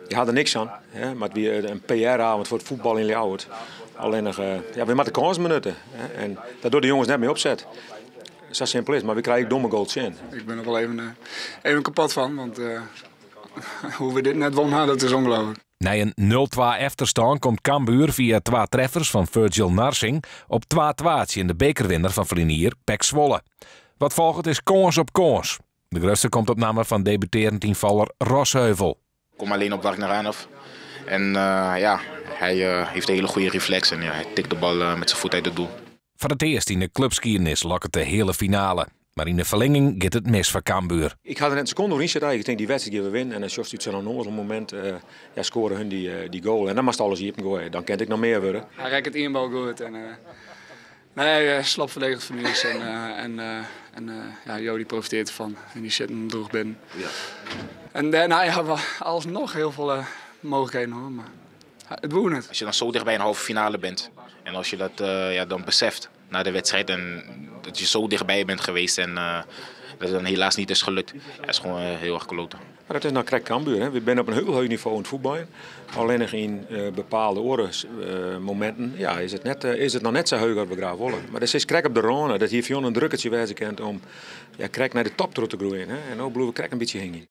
Je ha der niks oan, hè, mar it wie in PR-avond foar it fuotbal yn Ljouwert. Allinnich, ja, wy moatte kânsen benutte. Hè, en dat dogge de jonges net mei opset. Sa simpel is it, mar wy krije ek domme goals tsjin. Ik bin der wol even, even kapot fan, want hoe't we dit net wûn ha, dat is ûngelooflik. Nei in 0-2 efterstân komt Cambuur fia twa treffers fan Virgil Narsingh op 2-2 tsjin de bekerwinner fan ferline jier, PEC Zwolle. Wat folget is kâns op kâns. De grutste komt op namme fan debutearjend ynfaller Rosheuvel. Kom alleen op Wagner Ranoff. En ja, hij heeft een hele goede reflex en ja, hij tikt de bal met zijn voet uit het doel. Foar it earst yn de klupskiednis lokket de heale finale. Mar yn de ferlinging giet it mis foar Cambuur. Ik ha der net in sekonde oer ynset eigentlik. Ik tink dy wedstriid gean we winnen en dan sjochst út sa'n ûnnoazel momint, ja, skoare hun dy goal en dan moatst alles iepen goaie. Dan kin it ek noch mear wurde. Hy rekket ien bal goed en nee, slop ferdedigd fan ús en en ja, Jody profiteert derfan en dy sit him droech binnen. Ja. En dêrnei ha we alsnoch hiel folle mooglikheden hân, mar it woe net. As je dan zo dicht bij een halve finale bent en als je dat ja, dan beseft na de wedstrijd en dat je zo dichtbij bent geweest en dat het dan helaas niet is gelukt, ja, is gewoon heel erg kloten. Mar dat is no krekt Cambuur. Hè. Wy binne op in hiel heech nivo oan it fuotbaljen. Allinnich yn bepaalde oare mominten, ja, is it noch net sa heech as we graach wolle. Mar dat is krekt op de râne. Dat hie foar in drukkertsje wêze kind om, ja, krekt nei de top troch te groeien. Hè. En no bliuwe we krekt in bytsje hingjen.